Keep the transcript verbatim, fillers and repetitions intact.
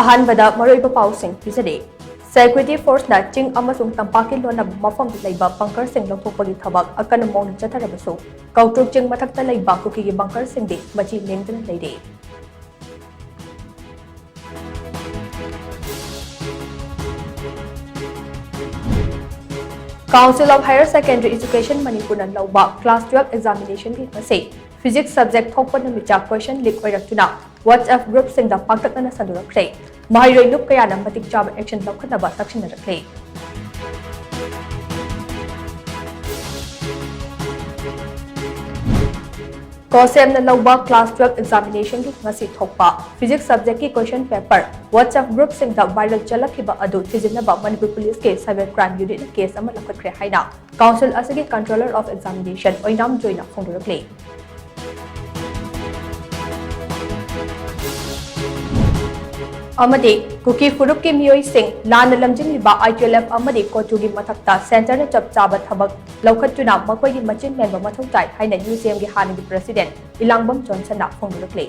ꯑꯍꯥꯟꯕꯗ ꯃꯔꯨꯑꯣꯏꯕ ꯄꯥꯎꯁꯤꯡ ꯄꯤꯖꯔꯤ꯫ Security Forceꯅ ꯆꯤꯡ ꯑꯃꯁꯨꯡ ꯇꯝꯄꯥꯛꯀꯤ ꯂꯣꯟꯅꯕ ꯃꯐꯝꯗ ꯂꯩꯕ bunkerꯁꯤꯡ ꯂꯧꯊꯣꯛꯄꯒꯤ ꯊꯕꯛ ꯑꯀꯟꯕ ꯃꯑꯣꯡꯗ ꯆꯠꯊꯔꯕꯁꯨ, ꯀꯧꯇ꯭ꯔꯨꯛ ꯆꯤꯡ ꯃꯊꯛꯇ ꯂꯩꯕ ꯀꯨꯀꯤꯒꯤ bunkerꯁꯤꯡꯗꯤ ꯃꯆꯤ ꯂꯦꯡꯗꯅ ꯂꯩꯔꯤ꯫ Council of Higher Secondary Education ꯃꯅꯤꯄꯨꯔꯅ ꯂꯧꯕ class twelve examinationꯒꯤ ꯉꯁꯤ physics subject ꯊꯣꯛꯄ ꯅꯨꯃꯤꯠꯇ question leak ꯑꯣꯏꯔꯛꯇꯨꯅ WhatsApp groupꯁꯤꯡꯗ ꯄꯥꯛꯇꯛꯅꯅ ꯁꯟꯗꯣꯔꯛꯈ꯭ꯔꯦ꯫ ꯃꯍꯩꯔꯣꯏ ꯂꯨꯞ ꯀꯌꯥꯅ ꯃꯇꯤꯛ ꯆꯥꯕ action ꯂꯧꯈꯠꯅꯕ ꯇꯛꯁꯤꯟꯅꯔꯛꯂꯦ꯫ COHSEMꯅ ꯂꯧꯕ class twelve examinationꯒꯤ ꯉꯁꯤ ꯊꯣꯛꯄ physics subjectꯀꯤ question paper WhatsApp groupꯁꯤꯡꯗ viral ꯆꯠꯂꯛꯈꯤꯕ ꯑꯗꯨ ꯊꯤꯖꯤꯟꯅꯕ ꯃꯅꯤꯄꯨꯔ ꯄꯨꯂꯤꯁꯀꯤ cyber crime unitꯅ case ꯑꯃ ꯂꯧꯈꯠꯈ꯭ꯔꯦ ꯍꯥꯏꯅ Council ꯑꯁꯤꯒꯤ Controller of Examination ꯑꯣꯏꯅꯥꯝ ꯖꯣꯏꯅ ꯐꯣꯡꯗꯣꯔꯛꯂꯤ꯫ ꯑꯃꯗꯤ ꯀꯨꯀꯤ ꯐꯨꯔꯨꯞꯀꯤ ꯃꯤꯑꯣꯏꯁꯤꯡ ꯂꯥꯟꯅ ꯂꯝꯖꯤꯡꯂꯤꯕ ITLF ꯑꯃꯗꯤ COTUꯒꯤ ꯃꯊꯛꯇ centreꯅ ꯆꯞ ꯆꯥꯕ ꯊꯕꯛ ꯂꯧꯈꯠꯇꯨꯅ ꯃꯈꯣꯏꯒꯤ ꯃꯆꯤꯟ ꯃꯦꯟꯕ ꯃꯊꯧ ꯇꯥꯏ ꯍꯥꯏꯅ UCMꯒꯤ ꯍꯥꯟꯅꯒꯤ president ꯏꯂꯥꯡꯕꯝ ꯖꯣꯟꯁꯟꯅ ꯐꯣꯡꯗꯣꯔꯛꯂꯤ꯫